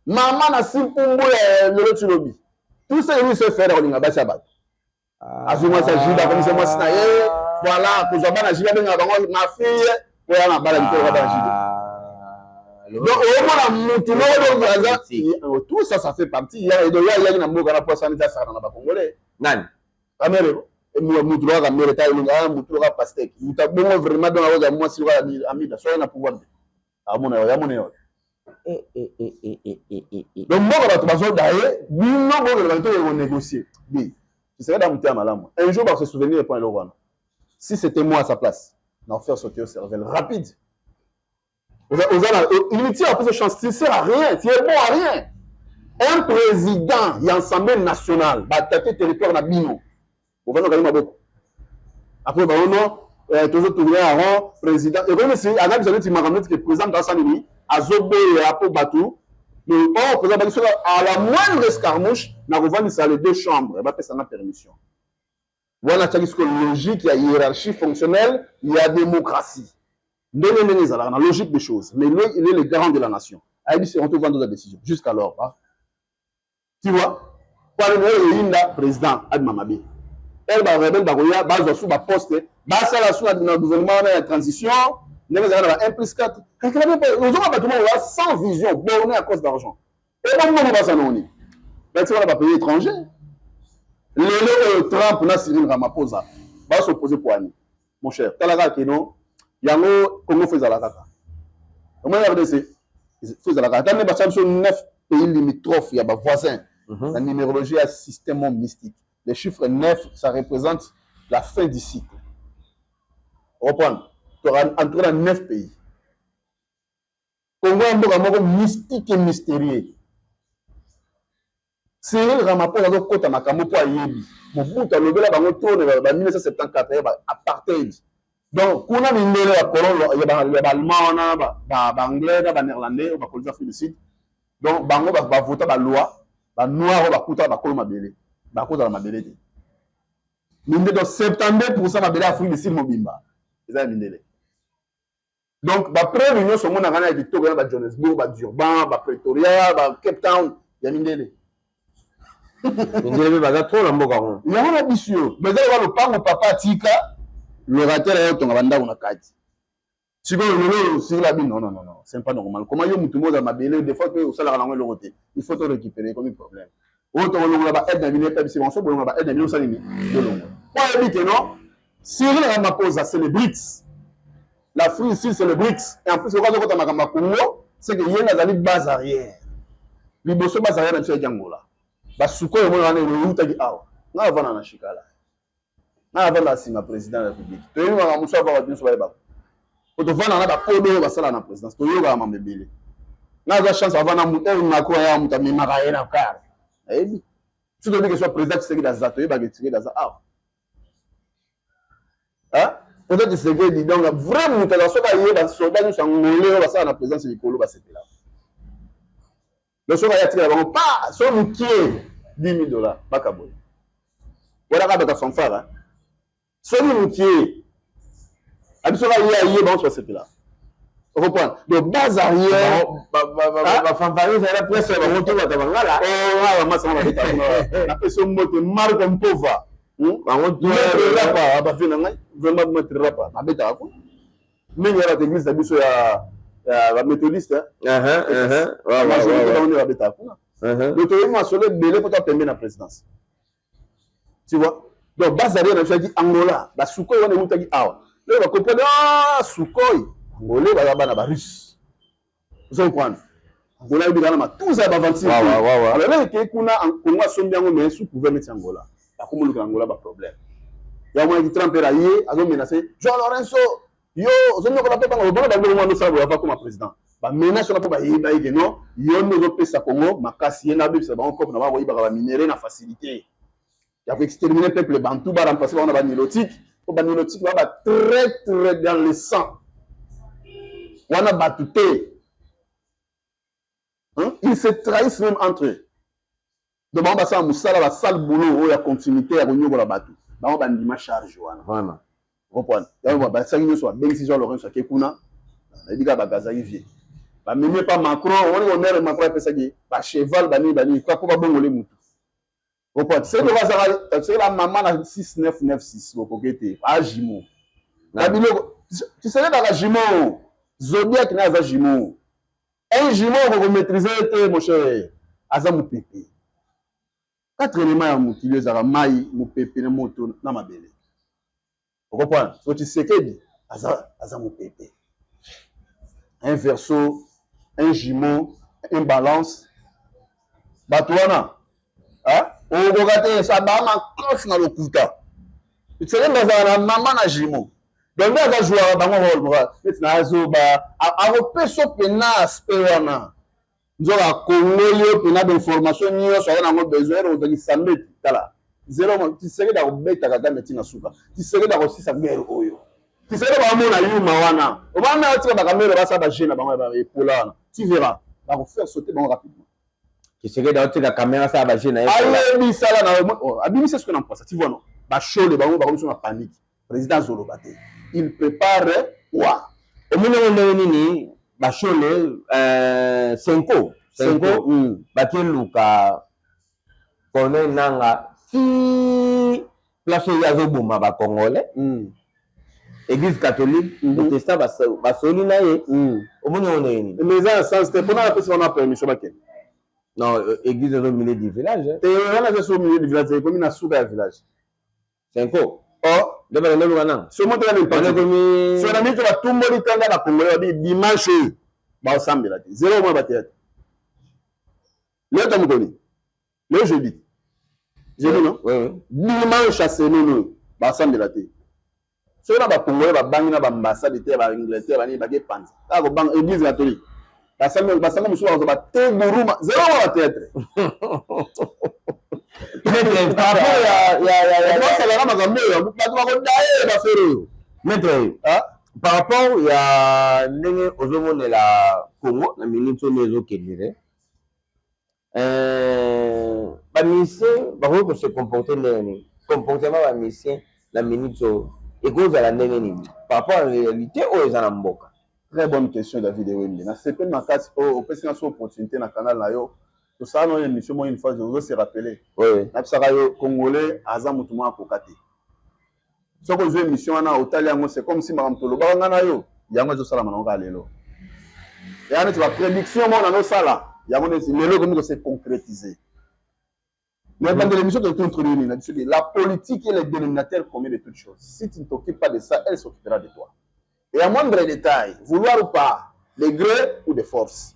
Mama na simpumbu ya lelo ti lobi, tout ça lui se faire kolinga basi ya bato. Azwi mwasi ya Juda, akomisa mwasi na ye. Voilà, kozwa bana Juda, abengaka bango ma fille, oya na bala likolo bana Juda. Donc omona mutu moko aza, tout ça, ça fait partie ya yaki na mboka na posa neti asakana na bacongolais. Nani? Kamerhe. Mutu loka Kamerhe ta elongi, mutu loka pastèque, mutu abongo vraiment. Donc akozwa mwasi loka Amida, so aye na pouvoir te, amona yo, yamona yo. Donc mboka bato bazoda ye, bino bokende bato konégocier bi Tshisekedi ya motema malamu. Un jour bakose souvenir point eloko wana. Si c'était moi à sa place, na faire sauter au cervelle rapide. Oza na inutile, apesa chance, tu sers à rien, tu es bon à rien. Un président ya Assemblée nationale, batate territoire na bino, ovanda okangi maboko. Après baono tozotourne en rond. Président ekomi si aza biso neti makambo neti ke président asala nini, azoboya mpo bato. Mais or président baki soki à la moindre escarmouche, na kovandisa les deux chambres, bapesanga permission wana. Atiaki sikoyo logique ya hiérarchie fonctionnelle ya démocratie, ndenge ndenge ezalaka na logique des choses. Mais lui, il est le garant de la nation. Ayebisi yango, tovanda oza décision jusqu'alors, tu vois, po oyo eyinda président abima mabe. Ere barebele bakoya, bazwa su baposte, basala su na gouvernement wana ya transition, ndenge ezalaka na ba 1 plus 4. Ozonga bato moko baza sans vision, borné à cause d'argent. Ebongo baza noni bati wana bapays étranger. Lelo oyo Trump na Cyril Ramaphosa basopose po ani, mon cher. Tala kaka keno yango Congo, faut ezala kaka omoni RDC, faut ezala kaka. Ata nde basala biso neuf pays limitrophes ya bavoisin. Na numérologie ya système mystique, le chiffre 9, ça représente la fin du cycle. Reprendre, entouré na neuf pays, Congo ya mboka moko mystique et mystérieux. Cyril Ramaphosa azokɔta makambo mpo ayebi Mobutu alobela bango tone ba 1974 ya apartheid. Donc kuna mindele ya colon ya baallemand wana, baanglais na banéerlandais oyo bakolisa Afrique du Sud, donc bango bavota baloi, banoir oyo bakutaka bakolo mabele bakozala mabele te. Mindele, donc 72 % mabele ya Afrique du Sud mobimba eza ya mindele. Donc bapreuve nyonso omonaka na ya kitoko na baJohannesburg, baDurban, baPretoria, baCape Town, ya mindele. Mindele mpe baza trop na mboka yango. Yango na biso yo, eza loka lopango papa atika locataire aye otonga bandako na kati. Sikoyo lelo Cyril abi non, non, non, non, c'est pas normal. Comment yo mutu moza mabele, des fois pe osalaka nango eloko te, il faut to récupérer, ekomi problème. Oyo tokolongola ba aide na bino, epa biso banso bolongola ba aide na bino, osali nini? Bolongola. Po ayebi ke non, Cyril Ramaphosa, c'est le BRICS. L'Afrique ici, c'est le BRICS. Et en plus, okoki azokota makambo ya Congo, c'est que ye nde azali base arrière. Liboso base arrière na biso yaki Angola. Basukoyo omona wana eutaki awa. Ngai avanda na Shikala. Ngai avanda na nsima président ya République. Toyebi makambo mosusu avant bato nyonso bayebaka. Po tovanda na bakodo oyo basala na présidence, toyokaka mambo ebele. Ngai azwa chance avanda moto oyo Macron aya, moto amemaka ye na car. Nayebi. Soki toyebi ke soit président Tshisekedi aza, toyebaka Tshisekedi aza awa. Hein? Président Tshisekedi, donc vrai moto aza, soki aye, basoda nyonso ya ngole oyo basala na présidence likolo basepela. Donc soki aye, atikala bango pa so mokie 10 000 $, bakaboye wana kaka bato ya fanfare. Soki mokie abi, soki aye, bango so basepela. Ocomprendre? Donc base arrière. Bafanfare ezala presse ya bango to bato bangala. Bamasanga babeta, napesi yo mbote, Marco Mpova. Bango. Rapa bavie na ngai, vraiment maître rapa babetaka kuna mingi ya bato, église na biso ya baméthodiste, majorité bango nde babetaka kuna. Donc toyebi masolo ebele mpo to pembe na présidence, tu vois. Donc base arrière na biso yaki Angola. Basukoi wana eutaki awa. Lelo bacomprendre, ah, sukoi angolais baza bana barusse. Ozo comprendre? Angola yebi kaka na matuza ya baventure. Alors lelo ekei kuna, Congo asombi yango, mais sous couvert neti Angola akomoluka Angola baproblème. Yango monaki Trump era ye azomenace João Lourenço, yo ozonyokola mpe bango obona bango mwana osala boye ava koma président. Bamenace wana mpo bayeba ye ke non, yo nde ozopesa Congo makasi, ye na abebisa bango cope na bango, koyibaka baminerais na facilité ya koexterminer peuple bantu, baremplace bango na banilotique, po banilotique ba batraître dans le sang wana bato te. Ils se trahissent même entre eux. Donc bango basala mosala, basala boulot oyo ya continuité ya konyokola bato. Bango bandima charge wana. Vraiment. Comprendre? Yango basali nyonso, babengisi Jean Lourenço, ake kuna, nayebi kaka bagazaki vie, bamemi pa Macron. Omoni honneur Macron apesaki, bacheval banini banini kaka mpo babongole mutu. Comprendre? Soki bazaka, soki la mama na 6996, bokoki te ajumeau na biloko. Tiselekaka jumeau, zodiaque na aza jumeau. Un jumeau okokomaîtrise te, mon cher, aza mopepe. Quatre éléments ya mokili ezalaka mai, mopepe na moto na mabele. Ocomprendre? So Tshisekedi aza mopepe, un Verseau, un jumeau, un Balance. Bato wana okoka te sa bamakofi na lokuta. Tshisekedi azala na mama na jumeau, donc nde aza jouaka bango rôle neti na azoba, akopesa mpena aspect wana. Nzoka akongoli yo mpena bainformation nyonso aza nango besoin. Ere ozalaki sambeti, tala zero. Tshisekedi akobeta Kagame ntina suka. Tshisekedi akosisa guerre oyo. Tshisekedi bamona yuma wana, obana atika bakamere basala baje na bango epola wana, tu verras, bakofaire sauter bango rapidement. Tshisekedi aotika caméra asala baje na ye. Ayebi sala na abimisi soki na mpasa, tu vois non? Bashole bango bakomi so na panique. Président azoloba te, il prépare quoi? Omoni yango ndenge nini? Bashole, Cenco. Cenco bakeluka Corneille Nanga ti place oyo azoboma bacongolais. Église catholique, protestant basoli na ye. Omoni yango ndenge nini? Mais eza na sens te mpona apesi wana permission bakende. Non, église eza au milieu du village. Te, wana eza so au milieu du village, ekomi na suka ya village. Cenco. Oh. Nde bakende luka nanga. So moto wana ekomi. So na mito batumboli kanda na congolais, babi dimanche oyo baosambela te, zéro mwa bathéâtre. Leo ta mokoni, leo jeudi, jeudi non? Oui. Dimanche ya semaine oyo basambela te. Soki na bacongolais babangi na baambassade te ya baangleterre, banini bakepanza kaka kobanga église catholique, basango mosusu bakozwa bateguruma, zéro mwa bathéâtre. Par rapport ya basalaka makambo oyo, bato bakodaye bafere oyo. Maître, par rapport ya ndenge ozomonela Congo na minute oyo ezokendele, bamusicien bakoki kose comporter ndenge nini? Comportement bamusicien na minute oyo ekozala ndenge nini par rapport à réalité oyo eza na mboka? Très bonne question, David Ewembe. Nasepeli makasi oyo opesi nga so opportunité na canal na yo. Tosala na émission moko une fois, ozo se rappeler? Oui. Nabisaka yo, congolais aza motu moko akoka te. Soki ozwi émission wana, otali yango, c'est comme si makambo tolobaka nga na yo. Yango ezosalama nango kaka lelo. Eya neti baprédiction moko nanosala yango neti lelo ekomi kose concrétiser. Mais bandela émission tointroduire nini na biso? La politique est le dénominateur commun de toutes choses. Si tu ne t'occupes pas de ça, elle s'occupera de toi. Et à moindre détail, vouloir ou pas, de gré ou de force,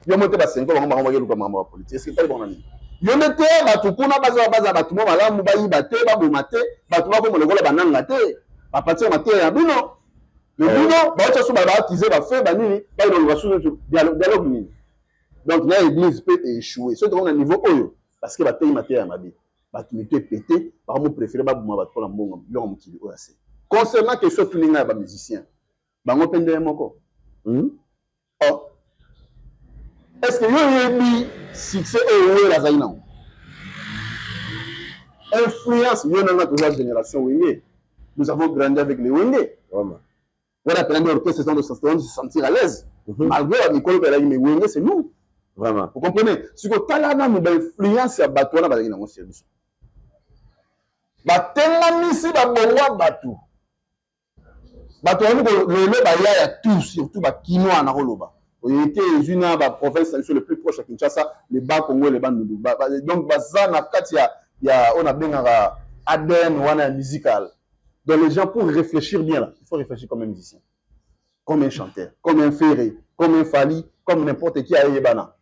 yo mo te basenko bango bakeluka makambo ya politique. Est-ce que tali bango na nini? Yo nde te bato kuna baza bato mo malamu, bayiba te, baboma te, bato bakoma lokola bananga te, bapatia mateya ya bino. Mais bino baotya so baaccuser bafe banini, bakoluka susu dialogue nini? Donc na église mpe échoué. Soki tokomi na niveau oyo, parce que bateyi mateya ya mabe, bato mito epete, bakomo préféré baboma bato mpona mbongo, biloko mokili oyo ase. Concernant question tuni ngai ya bamusicien, bango mpe ndenge moko. Oh. Est ce que yo oyebi succès oyo Wera azali nango, influence? Yo nanga toza génération Wenge, nous avons grandi avec les Wenge. Wana mpena nde orchestre de se sentir à l'aise, malgré bamikolo mpe ezalaki, mais Wenge, c'est nous. Vous comprenez? Sikoyo tala nanu bainfluence ya bato wana bazalaki nango sur biso. Batengamisi babongwa bato, bato yango lelo baya ya tout, surtout bakinois. Na koloba oyeke ezwi na baprovince na biso le plus proche ya Kinshasa, le bas Congo, le Bandundu. Donc baza na kati ya oyo nabengaka ADN wana ya musical. Donc les gens, pour réfléchir bien là, il faut réfléchir comme un musicien, comme un chanteur, comme un Ferré, comme un Fally, comme n'importe qui ayebana.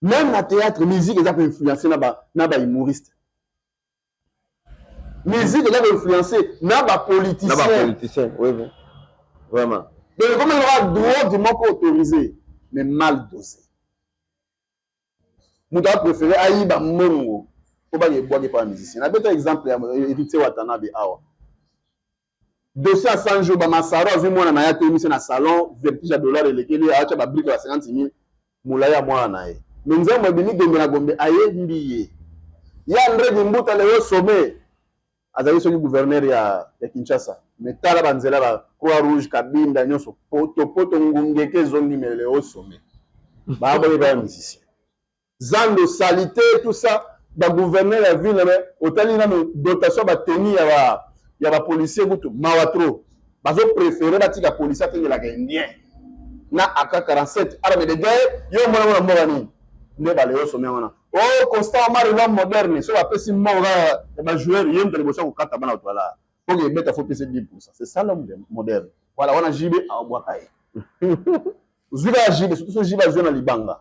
Même na théâtre, musique eza koinfluence na bahumoriste, musique eza koinfluence na bapoliticien. Na bapoliticien, oui, oui. Vraiment. Donc comme eloka drogue moko autorisé mais mal dosé, moto apréféré ayiba mbongo mpo bakebwaki epa musicien. Nabeta exemple ya Héritier Watanabe awa, dossier ya 100 jours, bamasaro azwi mwana na ye, atelemisi na salon, vertige ya dollar elekeli, aatya babrique ya 50 000, molai ya mwana na ye. Me nzambe ebimi gombe na gombe, ayembi ye ye André Kimbuta. Leo sommet azali soki gouverneur ya Kinshasa, me tala banzela ba Croix Rouge, Kabinda nyonso potopoto, ngungeke ezongi. Me leo sommet baboyi baya musicien, zando salité, tout ça. Bagouverneur ya ville, me otali nano dotation, bateni ya bapolicier kutu mawa trop. Bazopréféré batika policier akengelaka indien na AK 47, arme de guerre. Yo mona mona mboka nini nde baleo sommet wana? O Constant Omar, l'homme moderne, so bapesi mbongo kaka ya bajoueur, ye moto liboso ya kokata bana bato bala mpo ebeta, faut pese 10. C'est ça l'homme moderne. Voilà, wana JB aobwaka ye, ozwi kaka JB, surtout so JB azwi na libanga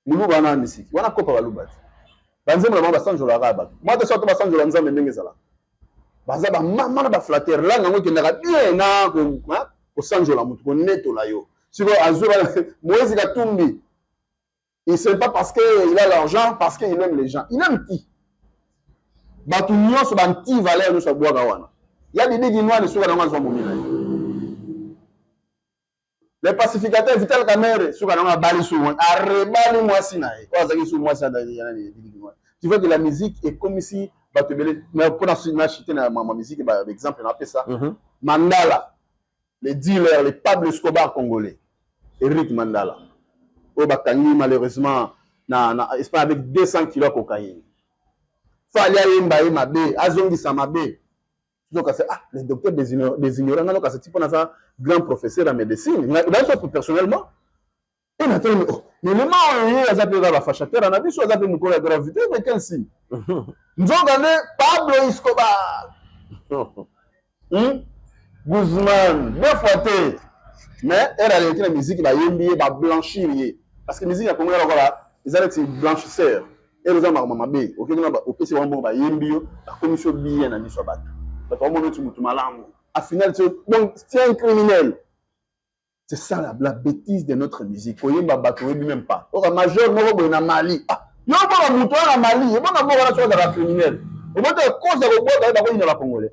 moluba wana misiki wana kopa baluba te. Banzembo na bango basanjolaka ya bato mwa te, so to basanjola Nzambe ndenge ezalaka, baza bamama na baflatter langue yango ekendaka bien na kosanjola motu, konetola yo. Sikoyo azwi Moïse Katumbi, il sait pas parce que il a l'argent, parce qu'il aime les gens. Il aime qui? Bato nyonso banti valeur nyonso abwaka wana ya Didi Kinwani, suka nango azwa momi na ye. Le pacificateur Vital Kamerhe, suka nango abali su, arebali mwasi na ye oyo azalaki su mwasi ya nani, Didi Kinwani. Tu vois que la musique ekomisi bato ebele. Mpona na chite na ma musique, baexemple napesa: Mandala, le dealer, le Pablo Escobar congolais, Eric Mandala oyo bakangi malheureusement na Espagne avec 200 kilos ya cocaïne. Fally ayemba ye mabe, azongisa mabe. Tozokasa ah, le docteur des ignorants. Nga nokasa ti mpo naza grand professeur ya médecine, naso personnellement e natelemi. Oh, mais lema oyo ye aza mpe kaka bafashatere na biso, aza mpe mokolo ya gravité, mais quel signe? Nzoka nde Pablo Escobar, Guzman deux fois te. Mais ere aleki na musique, bayembi ye, bablanchir ye, parce que musique ya Kongo lokola eza neti blanchisseur. Ere oza makambo mabe, okei kuna, opesi bango mbongo, bayembi yo, bakomisi yo bien na miso ya bato, bato bamoni oti motu malamu. A final, donc c'est un criminel. C'est ça la bêtise de notre musique. Koyemba bato oyebi même pas, oka major moko boye na Mali. Ah, yo bonga moto wana na Mali, ebonga moko wana soki azalaka criminel, obota cause ya kobwaka ye, bakoyina bacongolais.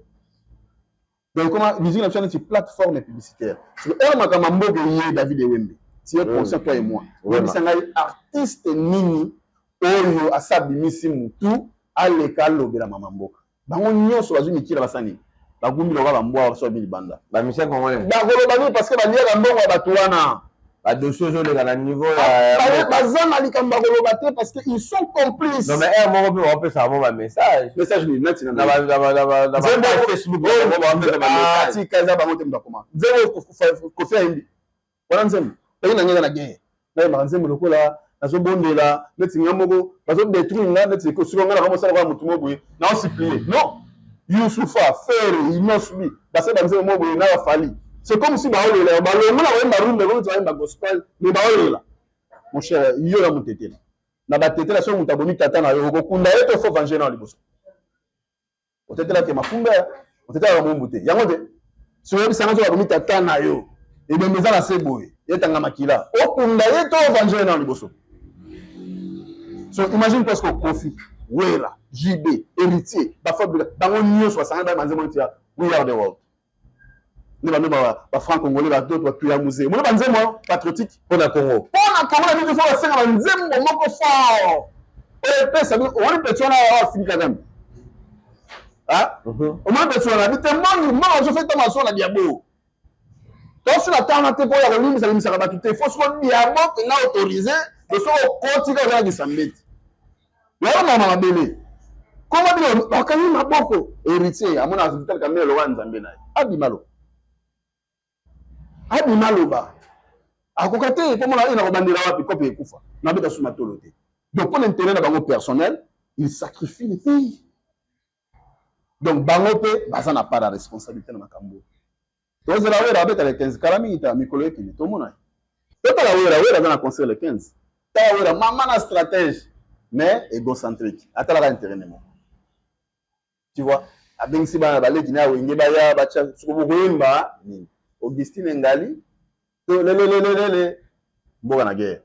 Donc comment musique na biso neti plateforme publicitaire? Oyo makambo ya mboka ye David Ewembe, tu es conscient, toi et moi. Oyebisa ngai artiste nini oyo asa abimisi mutu aleka alobela mama mboka? Bango nyonso bazwi mikila, basani bagumbi lokola bambwa so babi libanda. Bamusicien congolais. Bakoloba nini? Parce que baliaka mbongo ya bato wana. Badossier ezoleka na niveau ya Baza na likambo ya koloba te parce que ils sont complices. Non, mais heure moko mpe baopesaka mo bamessage. Message nini? Nati na Facebook bapesa bamessage. Tika, eza bango te moto akoma nzembo. Kofi ayembi wana nzembo pays na ngai eza na guerre. Nayembaka nzembo lokola nazobondela neti nga moko bazodétruire nga, neti soki nga nakamosala kwa motu moko boye, naosupplie. Non, Youssoupha, Ferre, Innoss'B basali banzembo moko boye na baFally, c'est comme si baolela, balongola bayemba rumba, ekomi bayemba gospel, mais baolela. Mon cher, yo na motetela na batetela, soki moto abomi tata na yo, okokunda ye to faut venger na liboso? Otetelaki mafumba, otetelaka mombu te, yango te. Soki oyebisanga, soki abomi tata na yo, ebembe eza na se boye, etanga makila, okunda ye to venger na liboso? So imagine parce que Kofi, Wera, JB, Héritier, bafabrika bango nyonso basangani, bayeba nzembo neti ya "We Are the World", nde bano bafranc congolais, bato batu ya musée, mona banzembo patriotique. Mpo na Congo. Mpo na Congo na biso, faut basenga banzembo moko fort oyo epesa. Omoni peti wana awa, afini Kagame, omoni peti wana bite mbongi mbongo azofeta maso na diabo. Tosila tanga te mpo ya kolimbisa limbisaka bato te. Faut soko diabo mpenza autorise, soki okoti kaka ozalakisa mbeti yango mama mabele koma bino bakangi maboko. Héritier amona Vital Kamerhe lokola nzambe na ye. Abima lo, abima loba, akoka te mpo mona ye na kobandela wapi kope ekufa nabeta suma tolo te. Donc mpo na intérêt na bango personnel, il sacrifie le pays. Donc bango mpe baza na part ya responsabilité na makambo. Tozela Wera abeta le 15, kala mingi ta mikolo ekende, tomona ye. Totala Wera. Wera aza na concert le 15. Tala Wera, mama na stratège mais égocentrique, atalaka intérêt ne moko, tu vois. Abengisi bana baleki na Wenge, baya batya soko bokoyemba nini, Augustine Ngali to lelelelelele, mboka na guerre.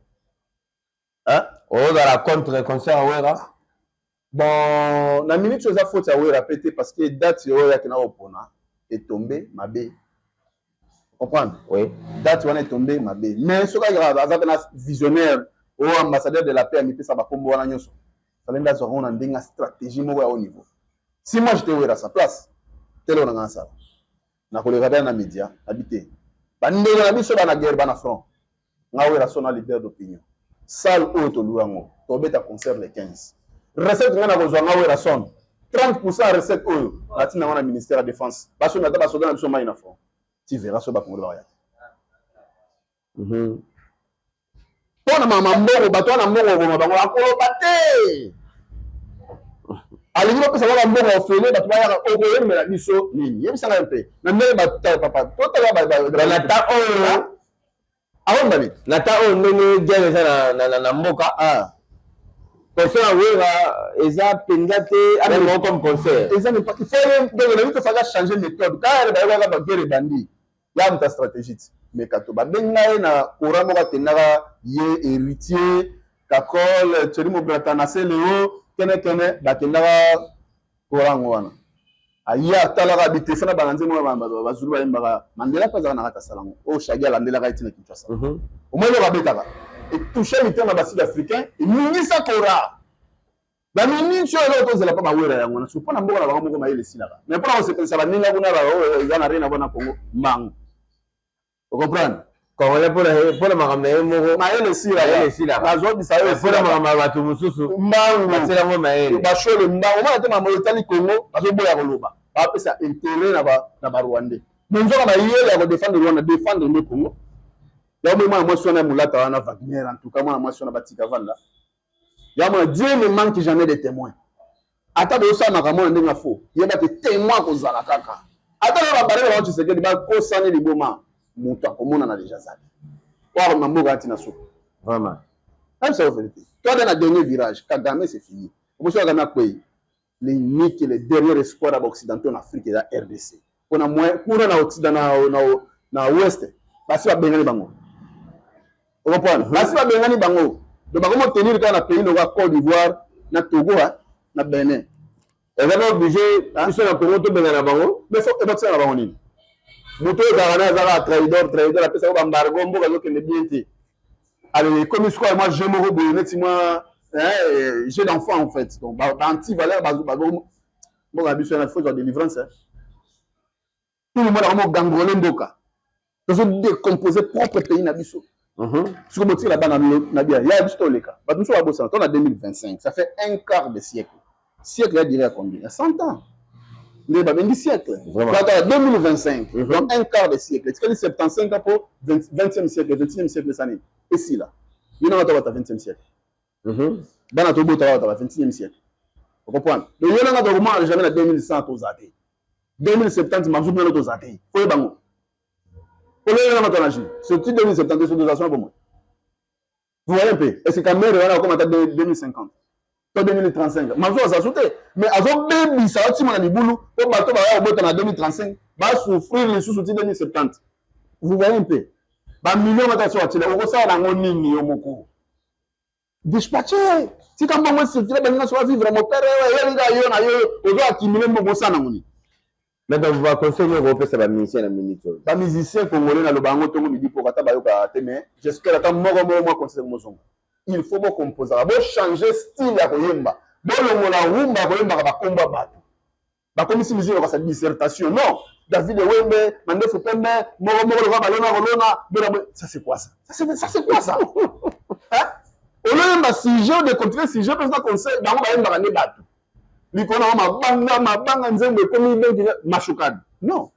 Ozala contre concert ya Wera? Bon, na minute oyo eza faute ya Wera pe te, parce que date oyo oyaki na kopona etombe mabe, comprendre? Oui. Date wana etombe mabe, mais soki aza mpe na visionnaire oyo ambassadeur de la paix, amipesa bakombo wana nyonso, fallait nde azwaka ngo na ndenge ya stratégie moko ya haut niveau. Si moi j'étais Wera à sa place, tele oyo na nga asala, nakoleka ta na média nabi te, bandeko na biso bana guerre, bana front, nga Wera so na leader d'opinion, salle oyo tolu yango, tobeta concert le 15, recette nga nakozwa, nga Wera son, 30 ya recette oyo natinda ngo na ministère ya Défense, basombi ata basoda na biso mai na front. Tu verras so bakongoli bakaya mpo na mama mbongo. Bato wana mbongo okoma bango akoloba te, alingi bapesa kaka mbongo ofele, bato bayaka. Okoyembela biso nini? Yebisanga mpe na ndenge bato, papa, totala. Na ta oyo Aomba nini? Na ta oyo ndenge guerre eza na mboka, concert ya Wera eza mpenza te amema comme concert. Eza il faut, donc nayebi tofaka changer méthode. Kaka bayokaka baguerre ebandi, ya moto ya stratégie ti mais kato babenga ye na courant moko akendaka ye, Héritier, Kakol, Thierry Mobrata na Celeo, kene kene bakendaka courant yango wana. Aye atalaka bitefa na bana nzembo bazulu bayembaka. Mandela mpe azalaka na kati, asala yango oyo Shagi alandelaka ye ntina Kinshasa. Omoi eloko abetaka etouche mitema basud africain, eningisa kora baminiti oyo. Eloko tozela mpo bawera yango na mpo na mboka na bango moko, mayele esilaka, mais mpona kosepelisa baninga kuna oyo eza na rien avoir na Congo, mbango, ocomprendre? Congolais mpona makambo na ye moko mayele esilaka, nazobisa yo. Mpona makambo ya bato mosusu mbangu batiela mayele. Bashole mbangu, omona te makambo etali Congo bazoboya koloba, bapesa intérêt na barwandais, mais nzoka bayele ya kodéfendre Rwanda, défendre nde Congo. Yango mwana mwasi wana molata wana Wagner, en tout cas mwana mwasi wana batika vanda ya mwana. Dieu ne manque jamais de témoins. Ata bosala makambo na ndenge afo, yeba te témoin akozala kaka. Ata na babarele bango Tshisekedi bakosani liboma, moto akomonana déjà azali oyo akoma mboka ati na suka. Vraiment. C'est la vérité. Toi, dans le dernier virage, Kagame, c'est fini. Oboso Kagame akwei, l'unique, le dernier espoir ya baoccidentaux en Afrique eza RDC. Mpona moyen kuna na occident, na ouest, basi babengani bango, ocomprendre? Basi babengani bango, donc bakomo tenir kaka na pays lokola Côte d'Ivoire, na Togo, na Benin. Eza ba obligé biso na Congo tobengana bango? Mais faut ebakisaka na bango nini? Moto oyo ezalaka na azaka traidor, traidor apesaka baembargo, mboka ezokende bien te. Alors ekomi sikoyo mwa jeu moko boye, neti mwa jeu d'enfant en fait. Donc baanti valeur, mboka na biso yana faut ezwa délivrance. Tout le monde akomo gangole mboka, tozo décomposer propre pays na biso. Soki botikela bana na bia ya biso, toleka bato mosusu babosana. To na 2025, ça fait un quart de siècle. Siècle ya durée ya combien? Ya 100 ans nde babengi siècle. Bato ya 2025, donc un quart de siècle, etikali 75 ans po 20e siècle, 21e siècle esani esila. Yo nanga to bata 20e siècle, bana tobota bata ba 21e siècle, ocomprendre? Donc yo nanga tokomona jamais na 2100 toza te, 2070 mazuku nano toza te. Foyeba ngo oloyela bato na jus, surtout 2070 so toza sona bomoi. Vous voyez un peu? Est-ce que Kamerhe wana akoma ata 2050 to 2035, mazu aza su te? Mais azobebisa, atima na libulu po bato baya kobota na 2035 basouffrir lisusu ti 2070. Vous voyez un peu? Bamillion ata so atila, okosala nango nini yo moko? Dispatche, tika mbongo ecircule, baninga so bavivre. Mopere eyelinga yo na yo ozo accumule mbongo, osala nango nini? Mais donc baconseil nini okopesa bamusicien na minute oyo? Bamusicien congolais, naloba yango ntongo, midi, poko, ata bayokaka te, mais j'espère ata moko moko mwa conseil mozonga. Il faut bocomposaka, bochange style ya koyemba, bolongola rumba ya koyembaka bakombo ya bato. Bakomisi musique lokasa dissertation. Non, David Wembe, mandefu pembe, moko moko lokola balona kolona bona. Ça c'est quoi ça? Ça c'est quoi ça, hein? Oloyemba sujet de continuer sujet mpenza conseil, bango bayembaka nde bato likolo nango mabanga mabanga, nzembo ekomi donc mashukani. Non,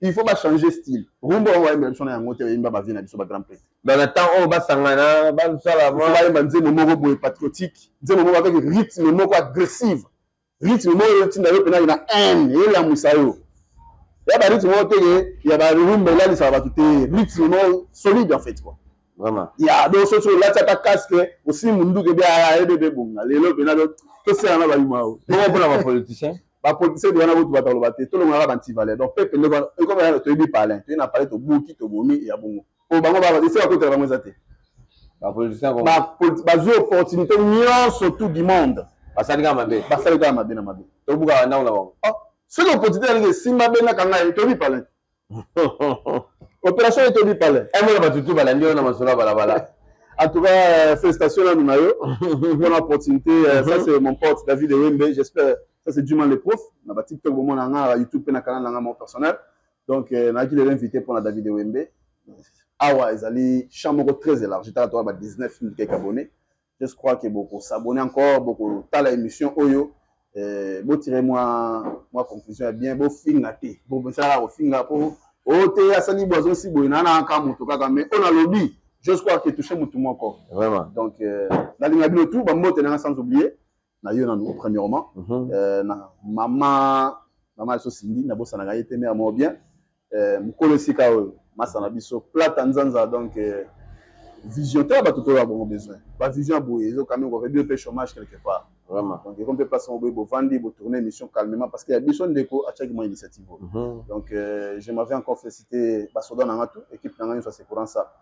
il faut bachanger style. Rumba bango bayembela biso na yango te, bayemba bavie na biso bagrand prêtre. Dans na temps oyo basangana, basala. Bayemba nzembo moko boye patriotique, nzembo moko avec rythme moko agressive, rythme moko etinda yo mpena na haine, elamwisa yo. Ya barythme moko teke ya barumba elalisaka bato te, rythme moko solide en fait quoi. Vraiment. Ya donc soki olati ata casque, osimi munduki, ebi ebebe bonga lelo mpena tosala na bayuma o. Bongo mpona bapoliticien? Bapoliticien wana kutu bato baloba te, tolongolaka bantivaleur. Donc pepe nde ekoma, toyebi palin, toyebi na palin, tobuki, tobomi ya bongo po bango esi bakotela bango eza te. Bapoliticien bazwi opportunité nyonso tout du monde. Basali kaka mabe. Basali kaka mabe na mabe. Tobukaka ndako na bango. Soki opportunité alingi esimba, bengaka ngai, toyebi palin, opération ye, toyebi palin. Emona bato tu balandi oyo na masolo ya balabala. En tout cas, félicitations à nous, pour l'opportunité. Ça, c'est mon pote David Wembe. J'espère, ça c'est Duman le prof. Na ba TikTok, bon, na YouTube, na canal na mon personnel. Donc, na qui l'invité pour la David Wembe. Awa, ezali champ moko très élargi. T'as toi, 19 000 quelques abonnés. Je crois que beaucoup s'abonner encore, beaucoup tala émission oyo. Bo tirer moi conclusion ya bien, bo finga te. Bo ça ko finga po o te asali boison si boye na na ka moto kaka, mais on a lobby. Je crois que toucher moto moko. Vraiment. Donc nalinga bino tout, bambote nanga, sans oublier na yo nanu premièrement, na mama, mama so Cindy, nabosanaka ye te, mare moko bien, mokolo esika oyo masa na biso plata nzanza. Donc vision te ya bato toyo bongo besoin bavision ya boye ezokami koréduire mpe chômage quelque part. Vraiment. Donc ekomi mpe place moko boye, bovandi, botourner émission calmement, parce que ya biso ndeko atiaki mwa initiative oyo. Donc je m'avais encore félicité basoda nanga tout, équipe nanga nyonso ya Secourant, ça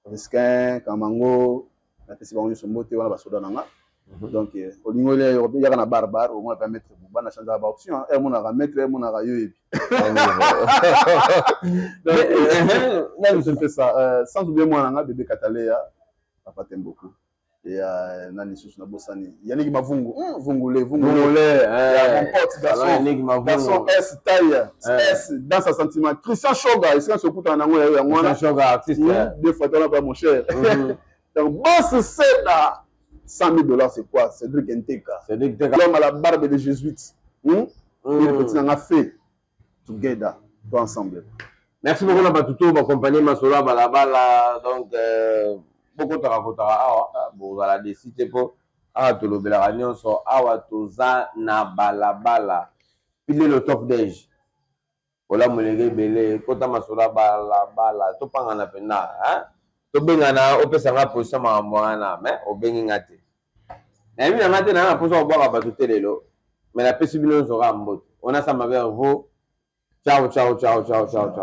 Risquin Kamango, napesi bango nyonso mbote wana, basoda nanga. Donc olingi olia yaka na bar, omona mpe maître Buba na changeaka baoption, emonaka maître, emonaka yo yebi. Donc c'est un peu ça, sans oublier mwana nanga bébé Kataleya, papa Temboku et na lisusu nabosani Yannick Mavungu, Vungule Vungule. Vungule. Ya mon pote garçon. Yannick Mavungu. Garçon S taille S dans sa sentiment, Christian Shoga, esika sokutana nango ya yango wana. Christian Shoga, artiste. Deux fois tona pas mon cher. Donc boss Seda, 100 000 $, c'est quoi? Cédric Nteka. Cédric Teka. L'homme à la barbe de jésuite, Et le petit nanga fait together, toi ensemble. Merci beaucoup na bato to baaccompagner masolo ya balabala. Donc bokotaka kotaka awa, bozala desi te, mpo awa tolobelaka nyonso. Awa toza na balabala pilelo top dege, olamu elenge ebele. Kota masolo ya balabala, topangana mpenza, tobengana, opesanga position makambo wana. Mais obengi nga te, nayebi na nga te, naa na mposa kobwaka bato te lelo, mais napesi bino nyonso kaka mbote. Onasamba vers vous. Ciao, ciao, ciao, ciao, ciao, ciao.